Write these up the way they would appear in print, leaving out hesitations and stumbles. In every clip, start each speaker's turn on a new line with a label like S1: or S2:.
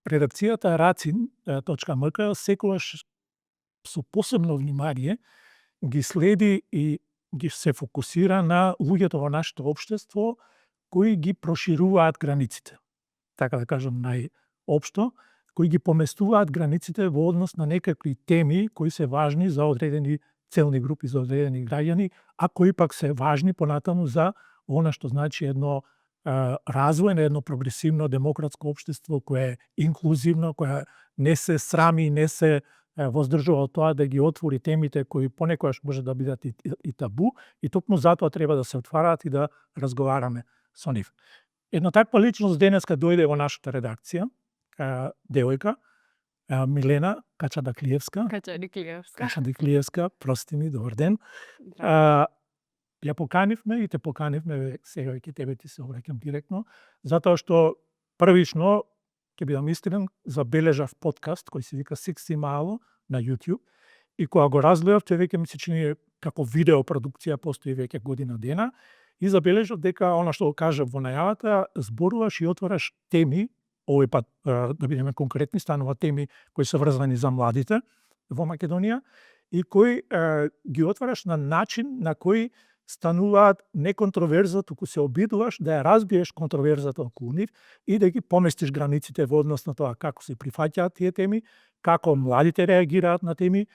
S1: редакцијата Racin.mk секогаш со посебно внимание ги следи и ги се фокусира на луѓето во нашето општество кои ги прошируваат границите. Така да кажам најопшто, кои ги поместуваат границите во однос на некакви теми кои се важни за одредени целни групи, за одредени граѓани, а кои пак се важни понатаму за она што значи едно развој на едно прогресивно демократско општество кое е инклузивно, кое не се срами, не се воздржува од тоа да ги отвори темите кои понекогаш може да бидат и табу, и токму затоа треба да се отвараат и да разговараме со нив. Една таква личност денеска дојде во нашата редакција, девојка, Милена Качадаклиевска. Качадаклиевска, прости ми, добар ден. Ја поканивме и те поканивме, сега ќе тебе ти се обраќам директно, затоа што првично, ќе бидам искрен, забележав подкаст кој се вика Секси Мало на YouTube, и кога го разгледав, тој веќе ми се чини како видео продукција, постои веќе година дена, и забележав дека она што го кажав во најавата, зборуваш и отвараш теми, овој пат да бидеме конкретни, станува теми кои се врзани за младите во Македонија, и кои ги отвараш на начин на кој стануваат не контроверза, туку се обидуваш да ја разбиеш контроверзата околу нив и да ги поместиш границите во однос на тоа како се прифаќаат тие теми, како младите реагираат на теми,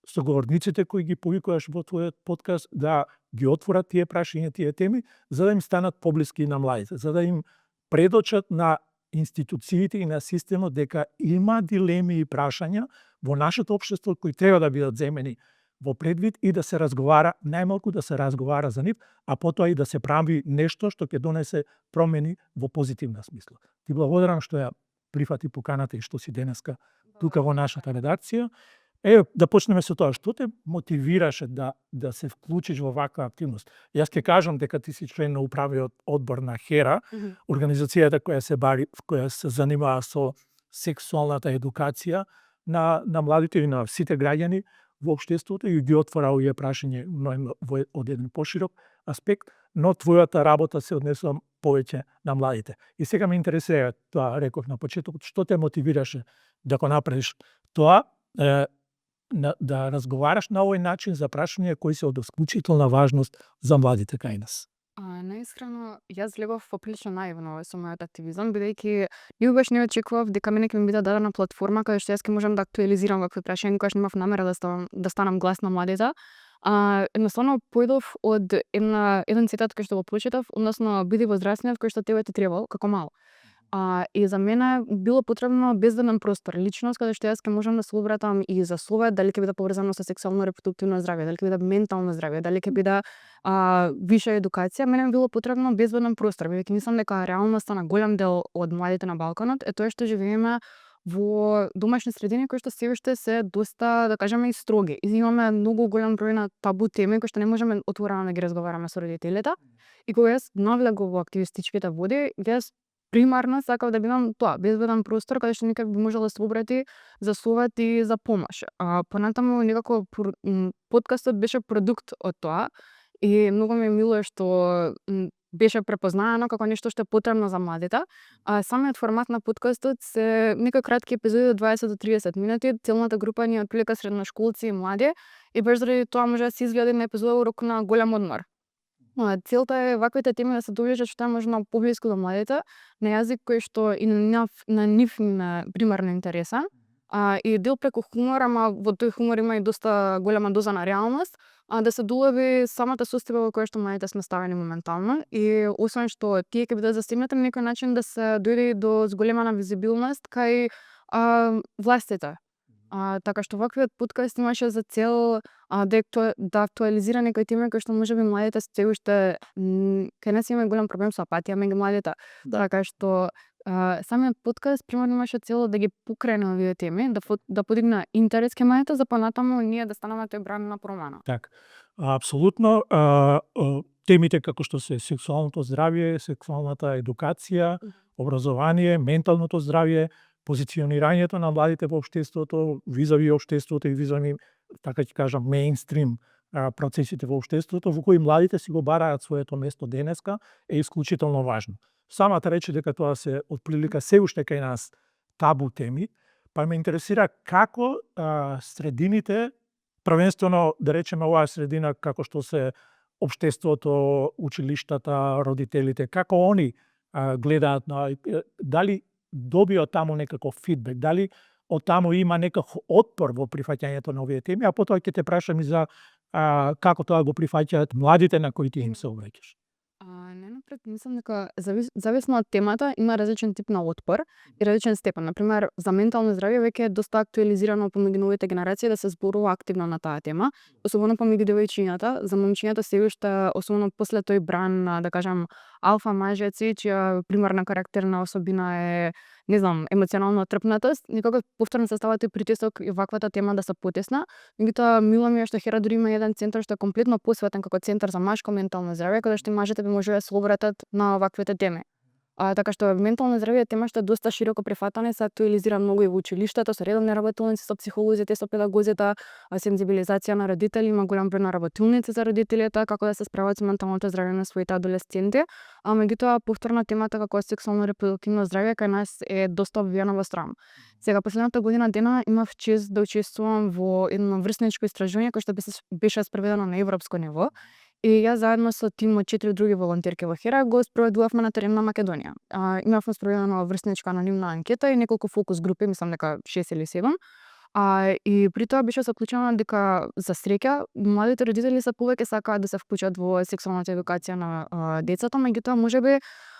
S1: соговорниците кои ги повикуваш во твојот подкаст да ги отворат тие прашања, тие теми, за да им станат поблиски на младите, за да им предочат на институциите и на системот дека има дилеми и прашања во нашето општество кои треба да бидат земени во предвид и да се разговара, најмалку да се разговара за нив, а потоа и да се прави нешто што ќе донесе промени во позитивна смисла. Ти благодарам што ја прифати поканата и што си денеска тука во нашата редакција. Да почнеме со тоа, што те мотивираше да се вклучиш во ваква активност? Јас ќе кажам дека ти си член на управниот одбор на ХЕРА, организацијата која се занимава со сексуалната едукација на младите и на сите граѓани во општеството и ги отвора овие прашања од еден поширок аспект, но твојата работа се однесува повеќе на младите. И сега ме интересира, тоа реков на почетокот, што те мотивираше да го направиш тоа, да разговараш на овој начин за прашања кои се од исклучителна важност за младите кај нас?
S2: Наискрено, јас влегов поприлично наивно со мојот активизам, бидејќи никогаш не очекував дека мене ќе ми биде дадена платформа каде што јас ќе можам да актуализирам вакви прашања, никогаш немав намера да станам глас на младите. Едноставно појдов од еден цитат кој што го прочитав, односно биди во здравствениот кој што тебе ти требал како мал. И за мене било потребно безбеден простор, личност каде што јас ќе можам да се обратам и за совет, дали ќе биде поврзано со сексуално репродуктивно здравје, дали ќе биде ментално здравје, дали ќе биде виша едукација, мене било потребно безбеден простор, бидејќи мислам дека реалноста на голем дел од младите на Балканот е тоа што живееме во домашни средини кои што се уште се доста, да кажеме, и строги. И имаме многу голем број на табу теми кои што не можеме отворено да ги разговараме со родителите. И кога јас навлегов во активистичките води, јас примарно сакав да бидам тоа, безбеден простор каде што никак би можел да се обрати за совет и за помош. Понатаму некако подкастот беше продукт од тоа и многу ми е мило што беше препознаено како нешто што е потребно за младите. Самиот формат на подкастот се нека кратки епизоди од 20 до 30 минути, целната група ни е отприлика средношколци и млади и баш заради тоа може да се изгледа една епизода во рок на голем одмор. Целта е ваквите теми да се доближат што е можно поблиску до младите, на јазик кој што и на нив примарно интересен, и дел преку хумор, ама во тој хумор има и доста голема доза на реалност, да се долави самата состојба во која што младите сме ставени моментално и освен што тие ќе бидат застигнати на некој начин да се дојде до зголемена визибилност кај властите. Така што ваквиот подкаст имаше за цел да актуализира некои теми кои што можеби младите се уште кај нас има голем проблем со апатија меѓу младите. Така што самиот подкаст примерно имаше цел да ги покрене овие теми, да подигне интерес кај младите за понатаму ние да станеме тој бран на промена.
S1: Така. Апсолутно, темите како што се сексуалното здравје, сексуалната едукација, образование, менталното здравје, позиционирањето на младите во општеството, визави општеството и визави, така ќе кажам, мејнстрим процесите во општеството, во кои младите си го бараат своето место денеска, е исклучително важно. Самата рече дека тоа се отприлика се уште кај нас табу теми, па ме интересира како средините, првенствено да речеме оваа средина како што се општеството, училиштата, родителите, како они гледаат на дали добија таму некаков фидбек, дали од таму има некаков отпор во прифаќањето на овие теми, а потоа ќе те прашам и за како тоа го прифаќаат младите на кои ти им се обраќаш.
S2: Најнапред мислам дека зависно од темата има различен тип на отпор и различен степен. Например, за ментално здравје веќе е доста актуализирано помеѓу новите генерации да се зборува активно на таа тема, особено помеѓу девојчињата. За момчињата се уште, особено после тој бран, да кажам, алфа мажеци, чија примарна карактерна особина е, не знам, емоционална трпнатост, некако повторно се става тој притисок и ваквата тема да се потесна. Меѓутоа, мило ми е што Хера дури има еден центар што е комплетно посветен како центар за машко ментално здравје, каде што мажите би можеле да се обратат на ваквите теми. Така што ментално здравје е тема што е доста широко прифатана и се актуализира многу и во училиштата, со редовни работилници, со психолозите, со педагозите, сензибилизација на родители, има голем број на работилници за родителите, како да се справат со менталното здравје на своите адолесценти. Меѓутоа, повторно темата како сексуално репродуктивно здравје кај нас е доста обвиена во страм. Сега, последната година дена имав чест да учествувам во едно врсничко истражување кој што беше спроведено на европско ниво. И јас заедно со тим од 4 други волонтерки во Хера го спроведувавме на терен на Македонија. Имавме спроведено врсничка анонимна анкета и неколку фокус групи, мислам дека 6 или 7. И при тоа беше заклучено дека за среќа младите родители се повеќе сакаат да се вклучат во сексуалната едукација на децата, меѓутоа можеби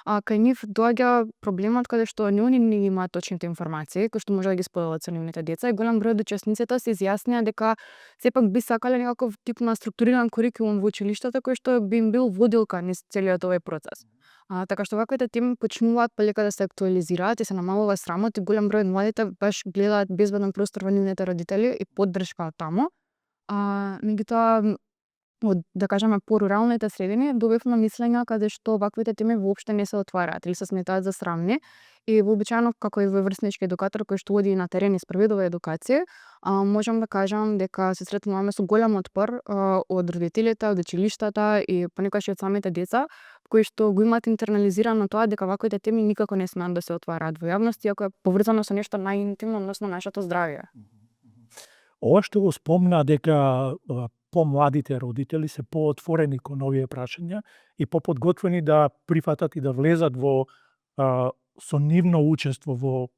S2: кај нив доаѓа проблемот каде што они не имаат точните информации кои што може да ги споделат со нивните деца и голем број од учесниците се изјаснија дека сепак би сакале некаков тип на структуриран курикулум во училиштата кој што би им бил водилка низ целиот овој процес. Така што ваквите теми почнуваат полека да се актуализираат и се намалува срамот и голем број од младите баш гледаат безбеден простор во нивните родители и поддршка од таму. Меѓутоа, од, да кажеме, поруралните средини добивме мислења каде што ваквите теми воопште не се отвараат или се сметаат за срамни. И вообичаено, како и во врснички едукатор кој што оди на терен и спроведува едукација, можам да кажам дека се сретнуваме со голем отпор од родителите, од училиштата и понекогаш и од самите деца, кои што го имаат интернализирано тоа дека ваквите теми никако не смеат да се отвараат во јавност, иако е поврзано со нешто најинтимно, односно нашето здравје.
S1: Ова што го спомна дека помладите родители се поотворени кон овие прашања и поподготвени да прифатат и да влезат во со нивно учество во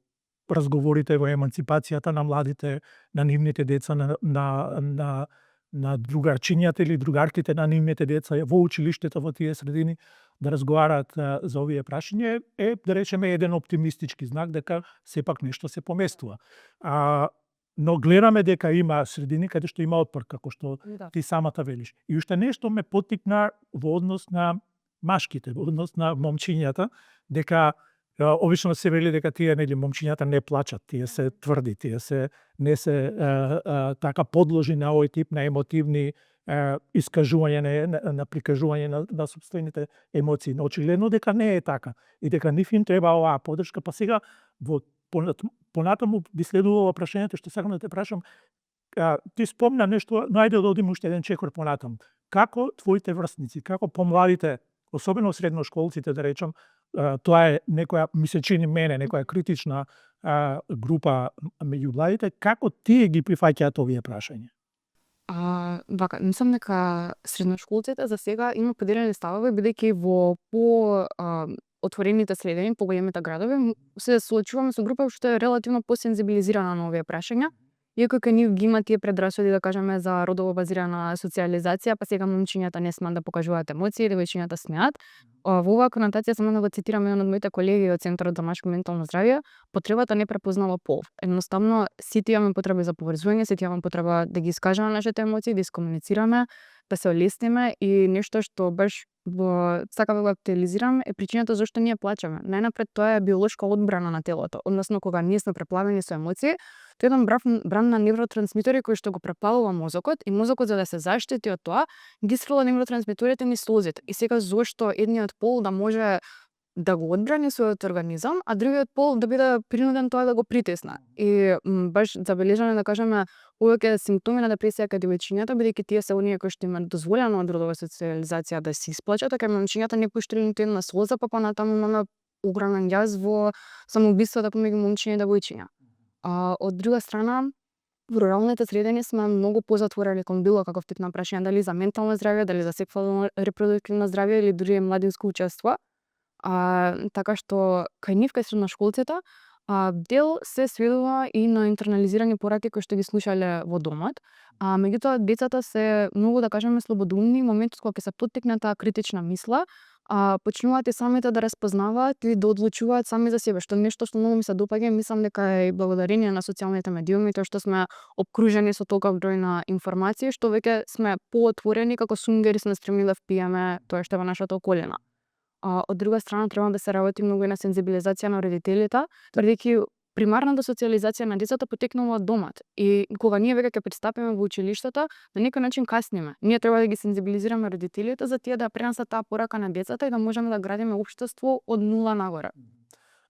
S1: разговорите, во еманципацијата на младите, на нивните деца, на другарчињата или другарките на нивните деца во училиштето, во тие средини, да разговараат за овие прашања е, да речеме, еден оптимистички знак дека сепак нешто се поместува. Но гледаме дека има средини каде што има отпор, како што ти самата велиш. И уште нешто ме поттикна во однос на машките, во однос на момчињата, дека обично се вели дека тие момчињата не плачат, тие се тврди, тие не се така подложи на овој тип на емотивни искажување на прикажување на сопствените емоции. Но очигледно дека не е така и дека нив им треба оваа поддршка, па сега во понатаму би следувало прашањето што сакам да те прашам. Ти спомна нешто, но ајде да одиме уште еден чекор понатаму. Како твоите врсници, како помладите, особено средношколците, да речам, тоа е некоја, ми се чини мене, некоја критична група меѓу младите, како тие ги прифаќаат овие прашања?
S2: Вака, мислам дека средношколците за сега има поделени ставови, бидејќи во по отворените средини, поголемите градови, се соочуваме со група што е релативно посензибилизирана на овие прашања. Иако кај нив ги има тие предрасуди, да кажеме, за родово базирана социјализација, па сега момчињата не смеат да покажуваат емоции, девојчињата смеат. Во оваа конотација само да го цитирам еден од моите колеги од Центарот за машко ментално здравје, потребата не препознава пол. Едноставно, сите имаме потреба за поврзување, сите имаме потреба да ги искажаме нашите емоции, да искомуницираме, да се олесниме и нешто што баш сакам да го актуализирам е причината зашто ние плачеме. Најнапред тоа е биолошка одбрана на телото, односно кога ние сме преплавени со емоции, тоа е еден бран на невротрансмитери кој што го преплавува мозокот и мозокот за да се заштити од тоа ги стрела невротрансмитерите низ слозите. И сега зошто едниот пол да може да го одбрани својот организам, а другиот пол да биде принуден тоа да го притисне. И баш забележано, да кажеме, повеќе симптоми на депресија кај девојчињата, бидејќи тие се оние кои што имаат дозволено од родова социјализација да се исплачат, а кај момчињата не пуштиле ниту една слоза, па понатаму имаме огромен јас во самоубиствата помеѓу момчиња и девојчиња. Од друга страна, во руралните средини сме многу позатворени кон било каков тип на прашања, дали за ментално здравје, дали за сексуално репродуктивно здравје или дури младинско учество. Така што кај нив, кај средношколците, дел се сведува и на интернализирани пораки кои што ги слушале во домот. Меѓутоа децата се многу, да кажеме, слободумни моментот кога ќе се поттикне таа критична мисла, почнуваат и самите да распознаваат и да одлучуваат сами за себе, што нешто што многу ми се допаѓа, мислам дека е благодарение на социјалните медиуми, тоа што сме обкружени со толков број на информации, што веќе сме поотворени како сунгери се стремиме да впиеме тоа што е во нашата околина. Од друга страна, треба да се работи многу и на сензибилизација на родителите, бидејќи примарната социјализација на децата потекнува од домот. И кога ние веќе ќе пристапиме во училиштата, на некој начин касниме. Ние треба да ги сензибилизираме родителите за тие да пренесат таа порака на децата и да можеме да градиме општество од нула нагоре.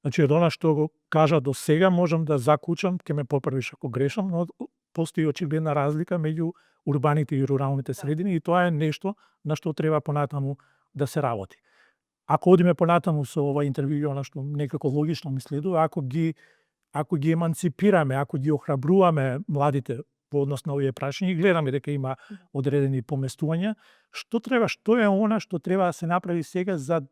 S1: Значи, од она што го кажа до сега, можам да заклучам, ќе ме поправиш ако грешам, но постои очигледна разлика меѓу урбаните и руралните средини и тоа е нешто на што треба понатаму да се работи. Ако одиме понатаму со ова интервју, она што некако логично ми следува, ако ги еманципираме, ако ги охрабруваме младите во однос на овие прашања и гледаме дека има одредени поместувања, што е она што треба да се направи сега за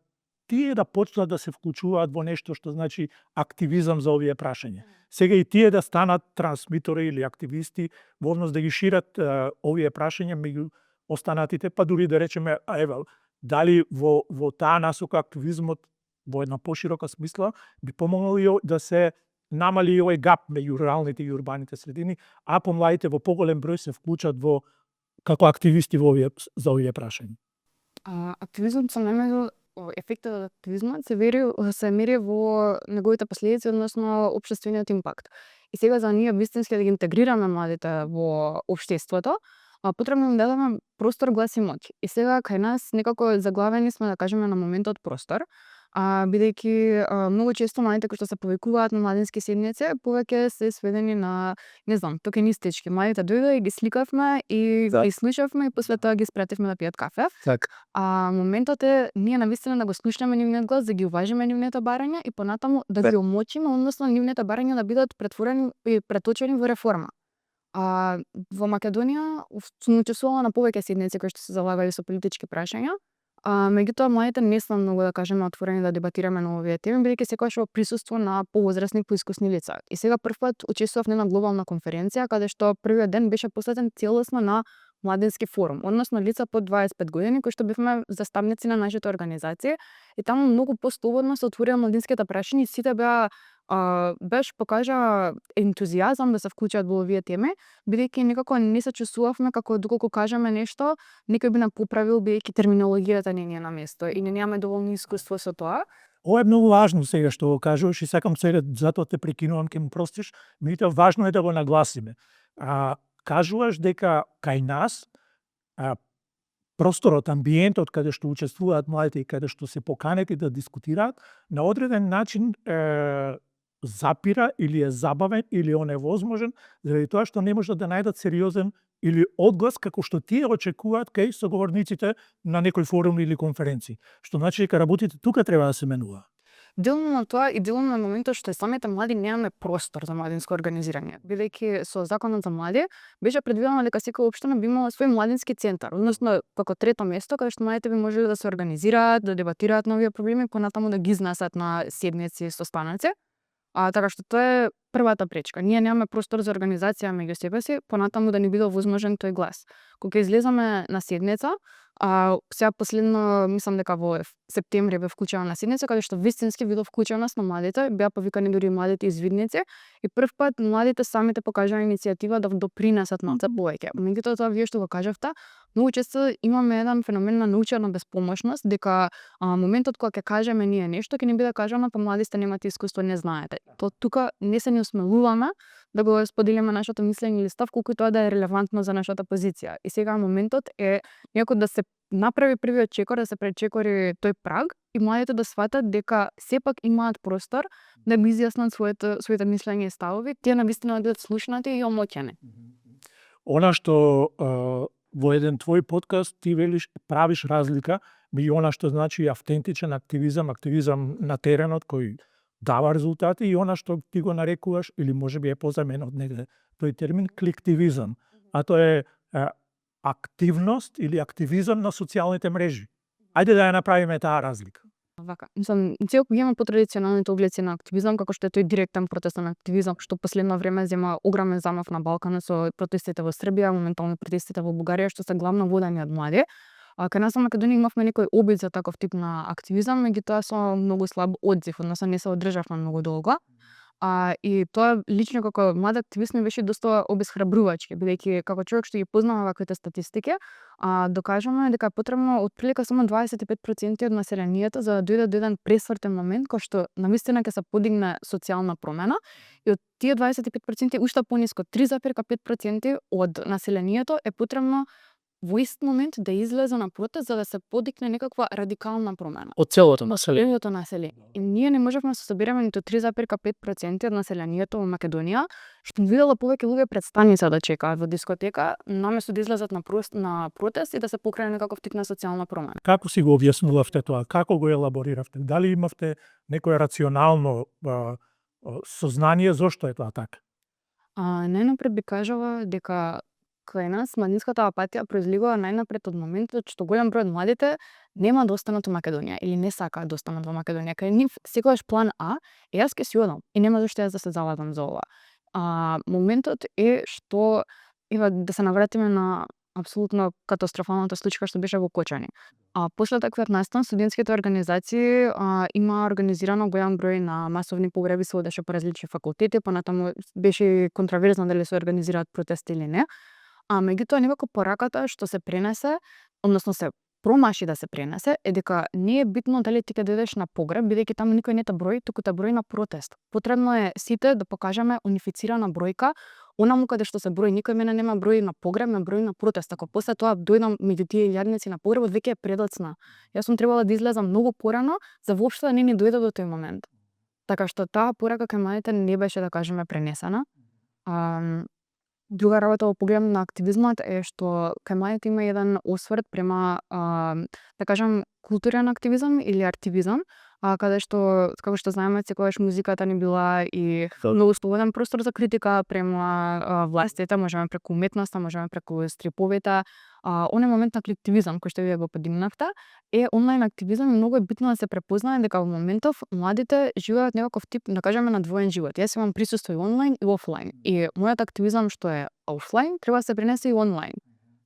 S1: тие да почнат да се вклучуваат во нешто што значи активизам за овие прашања. Сега и тие да станат трансмитори или активисти во однос да ги шират овие прашања меѓу останатите, па дури да речеме, дали во таа насока активизмот во една поширока смисла би помогнал и да се намали и овој гап меѓу руралните и урбаните средини, а помладите во поголем број се вклучат како активисти за овие прашања.
S2: Активизмот се најмногу ефектот од активизмот се мери во неговите последици, односно општествениот импакт. И сега за ние вистински да ги интегрираме младите во општеството, потребно им дадеме простор, глас и моќ. И сега кај нас некако заглавени сме, да кажеме, на моментот простор, бидејќи многу често младите кои што се повикуваат на младински седници повеќе се сведени на, не знам, токенистички. Младите дојдоа и ги сликавме и ги слушавме и после тоа ги спративме да пијат кафе. Моментот е ние навистина да го слушнеме нивниот глас, да ги уважиме нивните барања и понатаму да ги омочиме, односно нивните барања да бидат претворени и преточени во реформа. Во Македонија сум учествувала на повеќе седници кои што се залагали со политички прашања. Меѓутоа младите не сме многу, да кажеме, отворени да дебатираме на овие теми, бидејќи секогаш во присуство на повозрасни, поискусни лица. И сега првпат учествував на една глобална конференција каде што првиот ден беше посветен целосно на младински форум, односно лица под 25 години кои што бевме заставници на нашите организации и таму многу послободно се отворија младинските прашања и сите покажа ентузијазам да се вклучат во овие теми, бидејќи некако не се чувствувавме како доколку кажеме нешто, некој би нам поправил бидејќи терминологијата не е на место и не немаме доволно искуство со тоа.
S1: Ова е многу важно сега што го кажуваш и сакам сега затоа те прекинувам, ке ме простиш, меѓутоа важно е да го нагласиме. Кажуваш дека кај нас просторот, амбиентот каде што учествуваат младите и каде што се поканети да дискутираат, на одреден начин запира или е забавен или оневозможен, заради тоа што не можат да најдат сериозен или одглас како што тие очекуваат кај соговорниците на некој форум или конференција. Што значи дека работите тука треба да се менува.
S2: Делно на тоа и делно на моментот што самите млади немаме простор за младинско организирање, бидејќи со законот за млади беше предвидено дека секоја општина би имала свој младински центар, односно како трето место каде што младите би можеле да се организираат, да дебатираат на овие проблеми, понатаму да ги изнесат на седници и состаноци. Така што тоа е првата пречка. Ние немаме простор за организација меѓу себе си, понатаму да ни биде возможен тој глас. Кога излезаме на седница, сега последно, мислам дека во септември бе вклучена на седница, каде што вистински бидов вклученост на младите, беа повикани дури младите извидници и првпат младите самите покажаа иницијатива да допринесат на повеќе. Меѓутоа тоа вие што го кажавте, многу често имаме еден феномен на научена беспомошност, дека моментот кога ќе кажеме ние нешто, ќе ни биде кажано, па младите немате искуство, не знаете. Тука не се ни осмелуваме да го споделиме нашето мислење или став, колку тоа да е релевантно за нашата позиција. И сега моментот е некако да се направи првиот чекор, да се пречекори тој праг и младите да сватат дека сепак имаат простор да би изјаснат своите мислења и ставови, тие навистина да бидат слушнати и омоќени.
S1: Она што во еден твој подкаст ти велиш, правиш разлика и она што значи автентичен активизам, активизам на теренот кој дава резултати и она што ти го нарекуваш или можеби е позамен од негде тој термин кликтивизам, а тоа е активност или активизам на социјалните мрежи. Ајде да ја направиме таа разлика.
S2: Вака, мислам, цел го имаме по традиционалните облици на активизам, како што е тој директен протестен активизам, што последно време зема огромен замав на Балканот со протестите во Србија, моментално протестите во Бугарија, што се главно водени од млади. Кај нас во Македонија имавме некој обид за таков тип на активизам, меѓутоа со многу слаб одзив, односно не се одржавме многу долго. И тоа лично како млад активист ми беше доста обесхрабрувачки, бидејќи како човек што ги познава ваквите статистики, докажано е дека е потребно отприлика само 25% од населението за да дојде до еден пресвртен момент кој што навистина ќе се подигне социјална промена и од тие 25% уште пониско 3,5% од населението е потребно во ист момент да излезе на протест за да се подигне некаква радикална промена.
S3: Од целото население.
S2: Целото население. И ние не можевме да се собереме ниту 3,5% од населението во Македонија, што видела повеќе луѓе пред станица да чекаат во дискотека, наместо да излезат на протест и да се покрене некаков тип на социјална промена.
S1: Како си го објаснувавте тоа? Како го елабориравте? Дали имавте некое рационално сознание зошто е тоа така?
S2: Најнапред би кажала дека кај нас младинската апатија произлегува најнапред од моментот што голем број од младите нема да останат во Македонија или не сакаат да останат во Македонија. Кај нив секогаш план А е јас ќе си одам и нема зашто јас да се заладам за ова. Моментот е што да се навратиме на апсолутно катастрофалната случка што беше во Кочани. После таквиот настан студентските организации има организирано голем број на масовни погреби, се одеше по различни факултети, понатаму беше контраверзно дали се организираат протести или не. Меѓутоа некако пораката што се пренесе, односно се промаши да се пренесе, е дека не е битно дали ти ќе дојдеш на погреб, бидејќи таму никој не те брои, туку те брои на протест. Потребно е сите да покажеме унифицирана бројка, онаму каде што се брои, никој мене нема брои на погреб, ме брои на протест. Ако после тоа дојдам меѓу тие илјадници на погребот, веќе е предоцна. Јас сум требала да излезам многу порано за воопшто да не ни дојде до тој момент. Така што таа порака кај младите не беше, да кажеме, пренесена. Друга работа во поглед на активизмот е што кај младите има еден осврт према, да кажам, културен активизам или артивизам, каде што, како што знаеме, секогаш музиката ни била и многу слободен простор за критика према властите, можеме преку уметноста, можеме преку стриповите. Оној момент на колективизам кој што вие го подигнавте е онлайн активизам и многу е битно да се препознае дека во моментов младите живеат некаков тип, да кажеме, на двоен живот. Јас имам присуство и онлайн и офлайн. И мојот активизам што е офлайн треба да се пренесе и онлайн.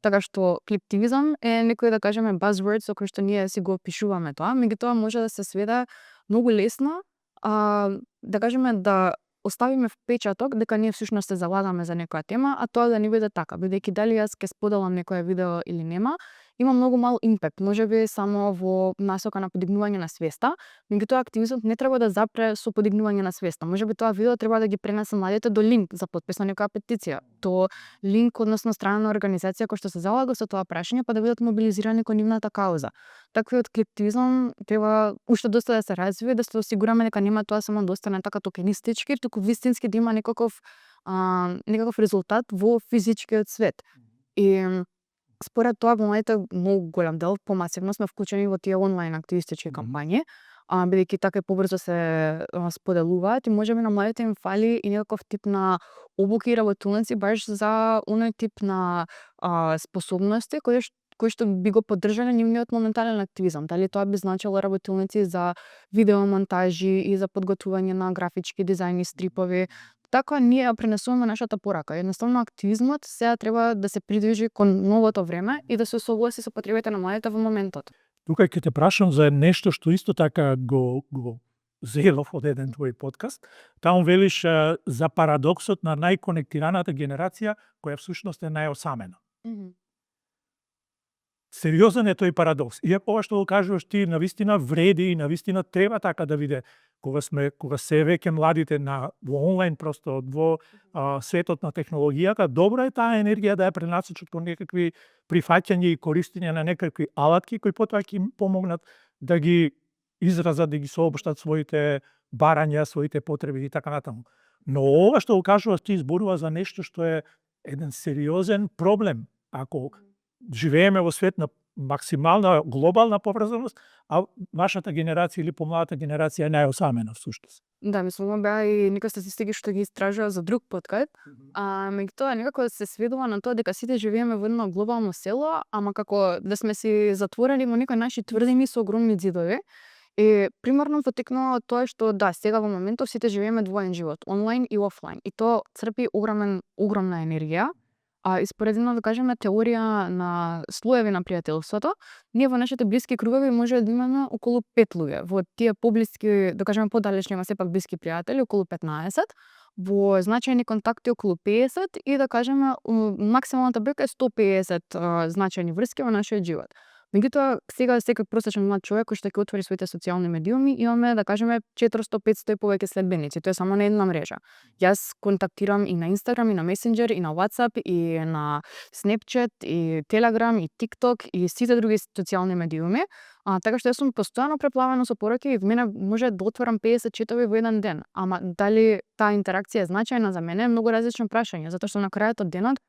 S2: Така што колективизам е некој, да кажеме, buzzword со кој што ние си го опишуваме тоа, меѓутоа може да се сведе многу лесно, да кажеме, да оставиме впечаток дека ние всушност се заладаме за некоја тема, а тоа да не биде така, бидејќи дали јас ќе споделам некое видео или нема, има многу мал импект, можеби само во насока на подигнување на свеста, меѓутоа активизмот не треба да запре со подигнување на свеста. Можеби тоа видео треба да ги пренесе младите до линк за подпис на некоја петиција, до линк, односно страна на организација која што се залага со тоа прашање, па да бидат мобилизирани кон нивната кауза. Таквиот колективизам треба уште доста да се развие, да се осигураме дека нема тоа само да остане така токенистички, туку вистински да има некаков резултат во физичкиот свет. И според тоа младите многу голем дел помасивно сме вклучени во тие онлайн активистички кампањи, бидејќи така и побрзо се споделуваат и можеби на младите им фали и некаков тип на обуки и работилници баш за оној тип на способности кои што би го поддржале нивниот моментален активизам. Дали тоа би значило работилници за видеомонтажи и за подготвување на графички дизајни, стрипови. Така ние ја пренесуваме нашата порака. Едноставно активизмот сега треба да се придвижи кон новото време и да се согласи со потребите на младите во моментот.
S1: Тука ќе те прашам за нешто што исто така го зелов од еден твој подкаст. Таму велиш за парадоксот на најконектираната генерација која всушност е најосамена. Сериозен е тој парадокс. Иако ова што го кажуваш ти навистина вреди и навистина треба така да биде кога се веќе младите во онлайн простор, во светот на технологијата, добро е таа енергија да ја пренасочат кон некакви прифаќања и користење на некакви алатки кои потоа ќе им помогнат да ги изразат, да ги соопштат своите барања, своите потреби и така натаму. Но ова што го кажуваш ти зборува за нешто што е еден сериозен проблем. Ако живееме во свет на максимална глобална поврзаност, а вашата генерација или помладата генерација е најосамена всушност.
S2: Да, мислам, ова беа и некои статистики што ги истражува за друг подкаст. Меѓутоа некако се сведува на тоа дека сите живееме во едно глобално село, ама како да сме си затворени во некои наши тврдини со огромни ѕидови. И примерно потекнува од тоа што да, сега во моментов сите живееме двоен живот, онлайн и офлайн. И тоа црпи огромна енергија. И според една, да кажеме, теорија на слоеви на пријателството, ние во нашите блиски кругови може да имаме околу 5 луѓе. Во тие поблиски, да кажеме, подалечни, ама сепак блиски пријатели, околу 15, во значајни контакти околу 50 и да кажеме, максималната бројка е 150 значајни врски во нашиот живот. Меѓутоа, сега секој просечен млад човек кој што ќе отвори своите социјални медиуми, имаме, да кажеме, 400-500 и повеќе следбеници. Тоа е само на една мрежа. Јас контактирам и на Instagram, и на Messenger, и на WhatsApp, и на Snapchat, и Telegram, и TikTok, и сите други социјални медиуми. Така што јас сум постојано преплавена со пораки и в мене може да отворам 50 четови во еден ден. Ама дали таа интеракција е значајна за мене е многу различно прашање, затоа што на крајот од денот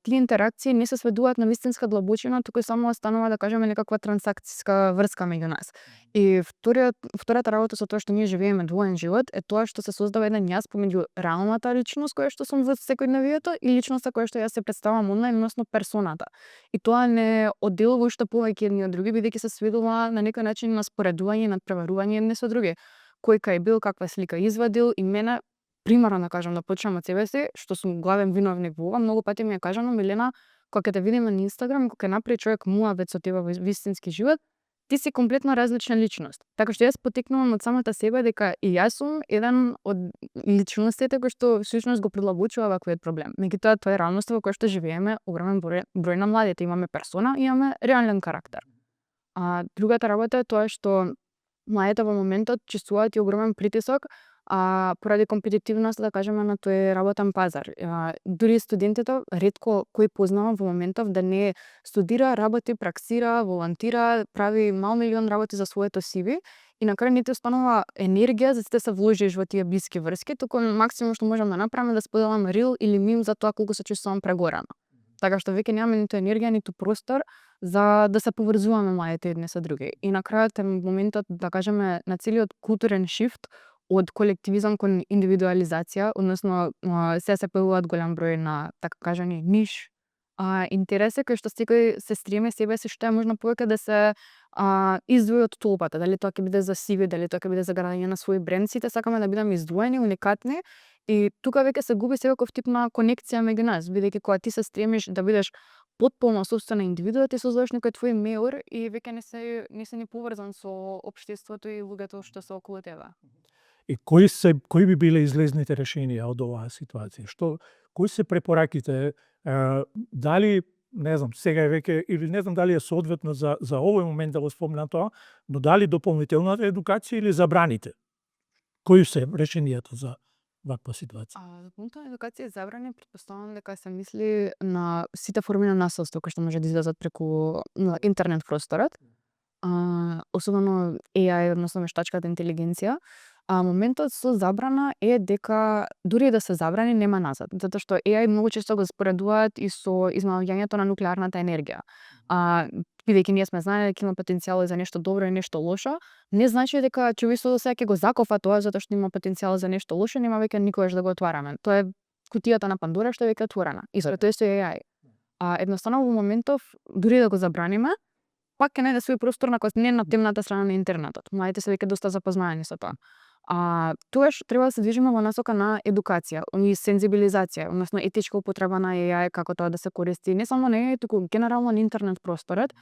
S2: тие интеракции не се сведуваат на вистинска длабочина, туку само останува, да кажеме, некаква трансакциска врска меѓу нас. И втората работа со тоа што ние живееме двоен живот е тоа што се создава еден јас помеѓу реалната личност која што сум во секојдневието и личноста која што јас се представам онлайн, односно персоната. И тоа не одделува уште повеќе едни од други, бидејќи се сведува на некој начин на споредување, надпреварување едни со други. Кој кај бил, каква слика извадил, и мене примерно да кажам, да почнам од себе си, што сум главен виновник во ова, многу пати ми е кажано: Милена, кога ќе те видиме на Инстаграм, кога ќе направи човек муабет со тебе во вистински живот, ти си комплетно различна личност. Така што јас потекнувам од самата себе дека и јас сум еден од личностите кои што всушност го придлабочува ваквиот проблем. Меѓутоа, тоа е реалноста во која што живееме огромен број на младите. Имаме персона, имаме реален карактер. Другата работа е тоа што младите во моментот чувствуваат и огромен притисок поради компетитивност, да кажеме, на тој работен пазар. Дури студентите, ретко кој познавам во моментов да не студира, работи, праксира, волонтира, прави мал милион работи за своето CV и на крај не ти останува енергија за да се вложиш во тие блиски врски, туку максимум што можам да направам е да споделам рил или мим за тоа колку се чувствувам прегорена. Така што веќе немаме ниту енергија, ниту простор за да се поврзуваме младите едни со други. И на крајот е моментот, да кажеме, на целиот културен шифт од колективизам кон индивидуализација, односно се појавуваат голем број на, така кажани, ниш интереси кои што секој се стреми себе си што е можно повеќе да се издвои од толпата. Дали тоа ќе биде за CV, дали тоа ќе биде за градење на свој бренд, сите сакаме да бидеме издвоени, уникатни. И тука веќе се губи секаков тип на конекција меѓу нас, бидејќи кога ти се стремиш да бидеш потполно собствена индивидуа, ти создаваш некој твој меор и веќе не се ни поврзан со општеството и луѓето што се околу тебе.
S1: И кои би биле излезните решенија од оваа ситуација? Кои се препораките? Дали, не знам, сега е веќе, или не знам дали е соодветно за овој момент да го спомнам тоа, но дали дополнителната едукација или забраните? Кои се решенијата за ваква ситуација?
S2: Дополнителна едукација и забрани, претпоставувам дека се мисли на сите форми на насилство кои што може да излезат преку интернет просторот, особено AI, односно вештачката интелигенција. Моментот со забрана е дека дури да се забрани нема назад, затоа што AI многу често го споредуваат и со измамањето на нуклеарната енергија. Бидејќи ние сме знаеле дека има потенцијал за нешто добро и нешто лошо, не значи дека човештвото сега ќе го закофа тоа затоа што има потенцијал за нешто лошо, нема веќе никогаш да го отвараме. Тоа е кутијата на Пандора што е веќе отворена. И тоа е со AI. Едноставно во моментов дури да го забраниме, пак ќе најде свој простор не на темната страна на интернетот. Младите се веќе доста запознаени со тоа. Тогаш треба да се движиме во насока на едукација и сензибилизација, односно етичка употреба на AI, како тоа да се користи не само на AI, туку генерално на интернет просторот,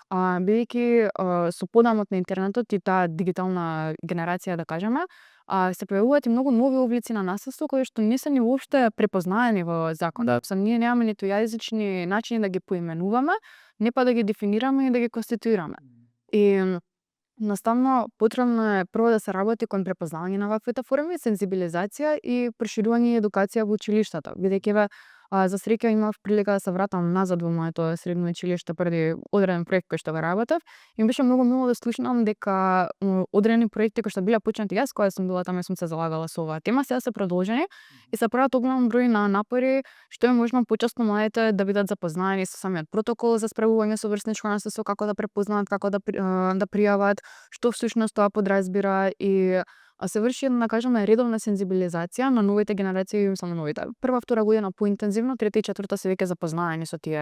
S2: бидејќи со подамот на интернетот и таа дигитална генерација, да кажеме, се појавуваат и многу нови облици на насилство кои што не се ни воопште препознаени во закон. Ние немаме ниту јазични начини да ги поименуваме, не па да ги дефинираме и да ги конституираме. И наставно потребно е прво да се работи кон препознавање на ваквите форми, сензибилизација и проширување и едукација во училиштата, бидејќи За среќа имав прилика да се вратам назад во моето средно училиште преди одреден проект кој што го работев и ми беше многу мило да слушнам дека одредени проекти кои што биле почнати јас кога сум била таму и сум се залагала со оваа тема, сега се продолжени и се прават огромен број на напори што е можно почесно младите да бидат запознаени со самиот протокол за справување со врсничко насилство, како да препознаат, како да пријават, што всушност тоа подразбира и се врши да кажеме редовна сензибилизација на новите генерации, само новите. Прва, втора година поинтензивно, трета и четврта се веќе запознаени со тие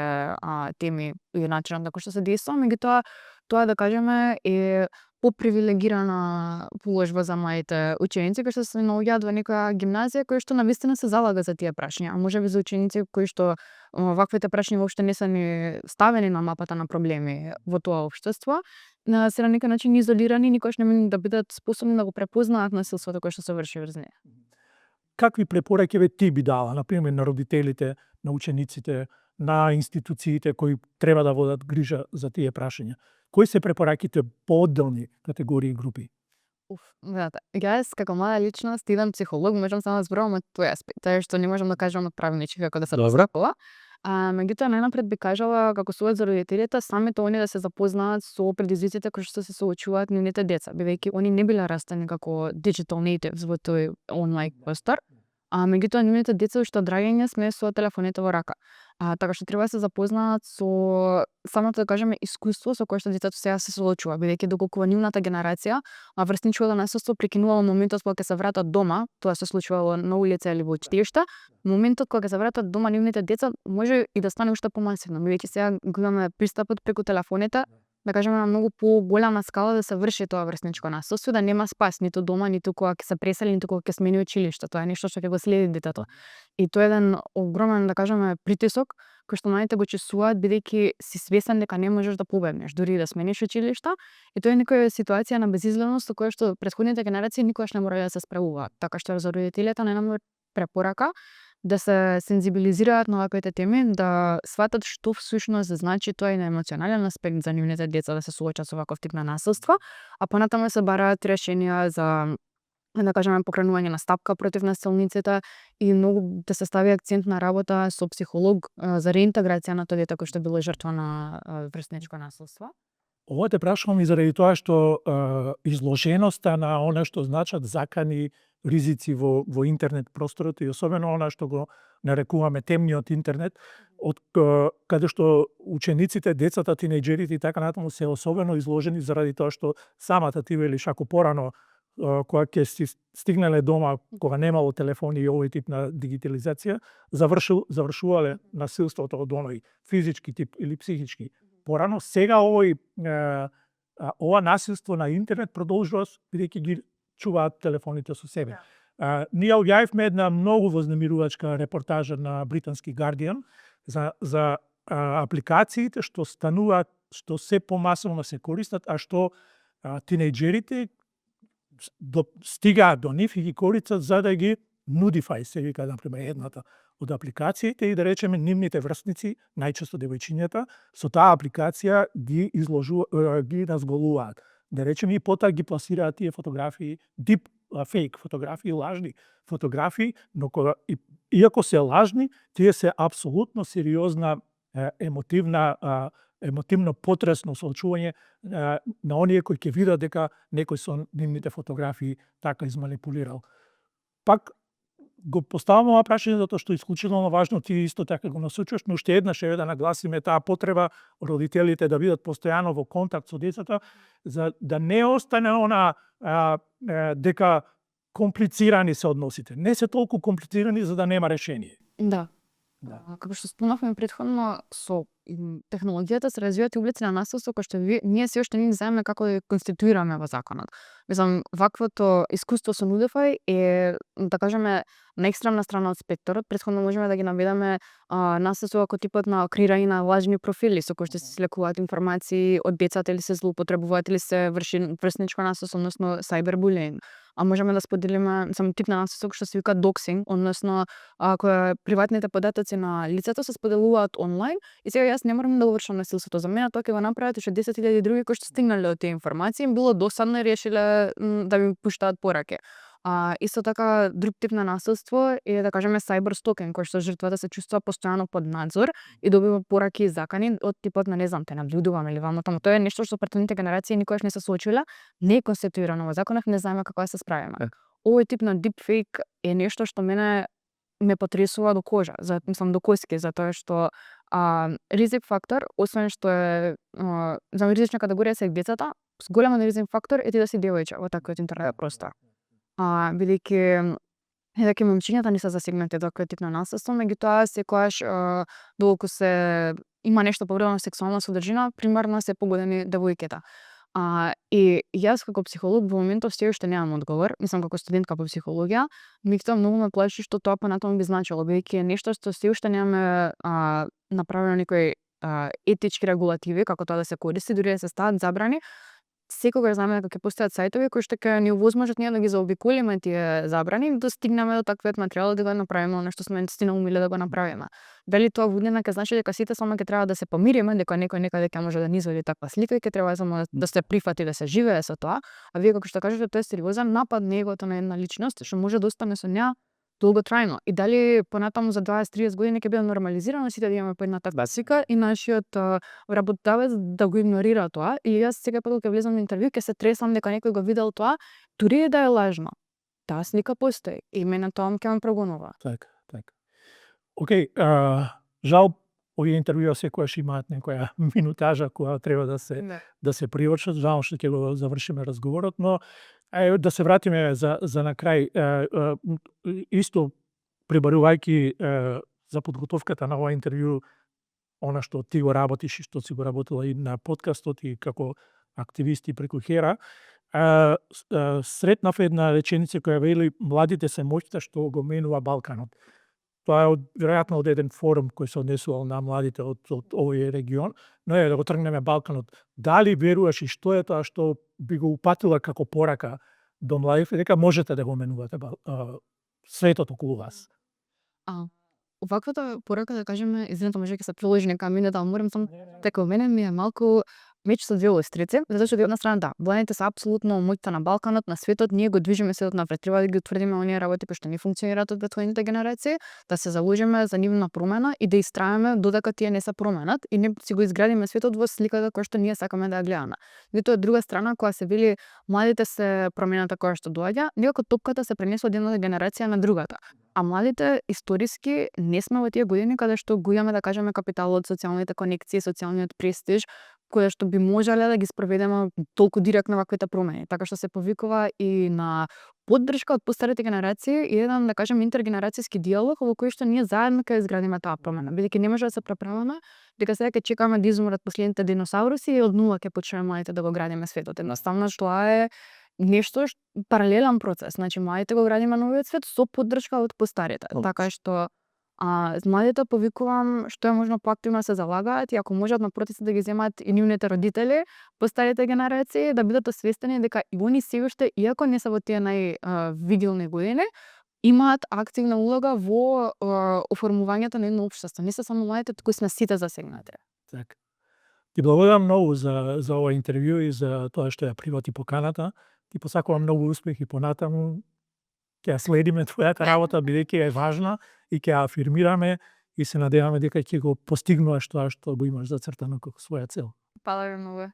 S2: теми и начинот на кој што се действува, меѓутоа тоа да кажеме е попривилегирана положба за моите ученици кои што се наоѓаат во некоја гимназија кој што навистина се залага за тие прашања, а можеби за ученици кои што ваквите прашања воопште не се ни ставени на мапата на проблеми во тоа општество, се на некој начин изолирани, никогаш не можат да бидат способни да го препознаат насилството кое што се врши врз неа.
S1: Какви препораки ти би дала, например, на родителите, на учениците, на институциите кои треба да водат грижа за тие прашања? Кои се препораките по одделни категории и групи?
S2: Гледате, јас како млада личност, идам психолог, можам само да зборувам од тој аспект, тоа што не можам да кажам од правнички како да се постапува. Меѓутоа најнапред би кажала како совет за родителите, самите они да се запознаат со предизвиците кои што се соочуваат нивните деца, бидејќи они не биле растени како digital natives во тој онлайн простор, меѓутоа нивните деца уште од раѓање сме со телефоните во рака. Така што треба да се запознаат со самото да кажеме искуство со кое што децето сега се соочува, бидејќи доколку во нивната генерација врсничкото насилство прекинувало моментот кога ќе се вратат дома, тоа се случувало на улица или во училиште, моментот кога ќе се вратат дома нивните деца може и да стане уште помасивно, бидејќи сега го имаме пристапот преку телефоните, да кажеме на многу поголема скала да се врши тоа врсничко насилство, да нема спас ниту дома, ниту кога ќе се пресели, ниту кога ќе смени училиште, тоа е нешто што ќе го следи детето. И тоа е еден огромен, да кажеме, притисок кој што младите го чувствуваат бидејќи си свесен дека не можеш да побегнеш, дури и да смениш училишта, и тоа е некоја ситуација на безизгледност со која што претходните генерации никогаш не морале да се справуваат. Така што за родителите најнапред препорака да се сензибилизираат на ваквите теми, да сватат што всушност значи тоа и на емоционален аспект за нивните деца да се соочат со ваков тип на насилство, а понатаму се бараат решенија за да кажеме покренување на стапка против насилниците и многу да се стави акцент на работа со психолог за реинтеграција на тоа дете кој што било жртва на врсничко насилство.
S1: Ова те прашувам и заради тоа што изложеноста на она што значат закани ризици во интернет просторот и особено она што го нарекуваме темниот интернет, од каде што учениците, децата, тинејџерите и така натаму се особено изложени заради тоа што самата ти велиш ако порано кога ќе си стигнале дома, кога немало телефони и овој тип на дигитализација, завршувале насилството од оној физички тип или психички. Порано, сега ова насилство на интернет продолжува бидејќи ги чуваат телефоните со себе. Ние објавивме една многу вознемирувачка репортажа на британски Guardian за апликациите што стануваат, што се помасовно се користат, а што тинејџерите стигаат до нив и ги користат за да ги nudify, се вика, например, едната од апликациите и да речеме нивните врсници, најчесто девојчињата, со таа апликација ги разголуваат. Да речеме и потоа ги пласираат тие фотографии, deep fake фотографии, лажни фотографии, но кога иако се лажни, тие се апсолутно сериозна емотивно потресно соочување на оние кои ќе видат дека некој со нивните фотографии така изманипулирал. Пак го поставам ова прашање затоа што е исклучително важно, ти исто така го насочуваш, но уште еднаш да нагласиме таа потреба родителите да бидат постојано во контакт со децата, за да не остане она дека комплицирани се односите. Не се толку комплицирани за да нема решение.
S2: Да. Како што спомнавме претходно, со технологијата се развиваат и облици на насилство кои што ние се уште не знаеме како да конституираме во законот. Мислам, ваквото искуство со Nudify е, да кажеме, на екстремна страна од спектрот. Претходно можеме да ги наведеме насилство како типот на креирање на лажни профили со кои што се слекуваат информации од децата или се злоупотребуваат или се врши врсничко насилство, односно cyberbullying. А можеме да споделиме само тип на насилство што се вика doxing, односно кога приватните податоци на лицето се споделуваат онлайн и сега јас не морам да го вршам насилството. За мене тоа ќе го направат уште 10.000 други кои што стигнале до тие информации, им било досадно и решиле да ми пуштаат пораки. Исто така друг тип на насилство е да кажеме cyberstalking, кој што жртвата се чувствува постојано под надзор и добива пораки и закани од типот на не знам те наблюдувам или ваму таму. Тоа е нешто што претходните генерации никогаш не се соочиле, не е концептуирано во законов, не знаеме како да се справиме. Овој тип на deepfake е нешто што мене ме потресува до кожа, мислам до коски, затоа што ризик фактор, освен што е за ризична категорија се децата, големот ризик фактор е ти да си девојче во таквиот интернет простор. Бидејќи Едејќи момчињата не се засегнати од таквиот тип на насилство, меѓутоа секогаш доколку се има нешто повредено сексуална содржина, примарно се погодени девојките. И јас како психолог во моментов се уште немам одговор, мислам како студентка по психологија, меѓутоа многу ме плаши што тоа понатаму би значило, бидејќи е нешто што се уште немаме направено некои етички регулативи како тоа да се користи, дури да се стават забрани. Секогаш знаме дека ќе постојат сајтови кои што ќе ни овозможат ние да ги заобиколиме тие забрани и да стигнеме до таквиот материјал да го направиме она што сме наистина умеле да го направиме. Дали тоа во иднина ќе значи дека сите само ќе треба да се помириме, дека некој некаде ќе може да ни извади таква слика и ќе треба само да се прифати да се живее со тоа, а вие како што кажете тоа е сериозен напад на егото на една личност што може да остане со неа долготрајно. И дали понатаму за 20-30 години ќе биде нормализирано сите да имаме по една таква слика и нашиот работодавец да го игнорира тоа. И јас сега пак кога влезам на интервју ќе се тресам дека некој го видел тоа, дури и да е лажно. Таа слика постои и мене тоа ќе ме прогонува.
S1: Така. Океј, жал овие интервјуа секогаш имаат некоја минутажа која треба да се приочат. Жал што ќе го завршиме разговорот, но да се вратиме за на крај, исто пребарувајќи за подготовката на ова интервју, она што ти го работиш и што си го работила и на подкастот и како активисти преку Хера, сретнав една реченица која вели младите се моќта што го менува Балканот. Тоа е веројатно од еден форум кој се однесувал на младите од овој регион, но да го тргнеме Балканот. Дали веруваш и што е тоа што би го упатила како порака до младите, дека можете да го менувате светот околу вас?
S2: Оваквата порака, да кажеме, извинете, може ќе се приложи нека минута, ама морам само дека мене ми е малку меч со две острици, затоа што од една страна да, младите се апсолутно моќта на Балканот, на светот, ние го движиме светот напред, треба да ги утврдиме оние работи кои што не функционираат од претходните генерации, да се заложиме за нивна промена и да истраеме додека тие не се променат и не си го изградиме светот во сликата која што ние сакаме да ја гледаме. Меѓутоа од друга страна, кога се вели младите се промената која што доаѓа, некако топката се пренесува од едната генерација на другата. А младите историски не сме во тие години каде што го имаме, да кажеме, капиталот, социјалните конекции, социјалниот престиж, која што би можеле да ги спроведеме толку директно ваквите промени. Така што се повикува и на поддршка од постарите генерации и еден, да кажем, интергенерацијски диалог во кој што ние заедно ќе изградиме таа промена. Бидејќи не може да се преправаме дека сега ќе чекаме да изумрат последните диносауруси и од нула ќе почнеме младите да го градиме светот. Едноставно тоа е нешто паралелен процес. Значи младите го градиме новиот свет со поддршка од постарите. Така што младите повикувам што е можно поактивно се залагаат и ако можат на протести да ги земаат и нивните родители, постарите генерации, да бидат освестени дека и они се уште, иако не се во тие највиделни години, имаат активна улога во оформувањето на едно општество. Не се само младите, туку сме сите засегнати.
S1: Така. Ти благодарам многу за ова интервју и за тоа што ја прифати поканата. Ти посакувам многу успех и понатаму. Ќе ја следиме твојата работа, бидејќи е важна и ќе ја афирмираме и се надеваме дека ќе го постигнуваш тоа што го имаш зацртано како своја цел.
S2: Фала ви многу.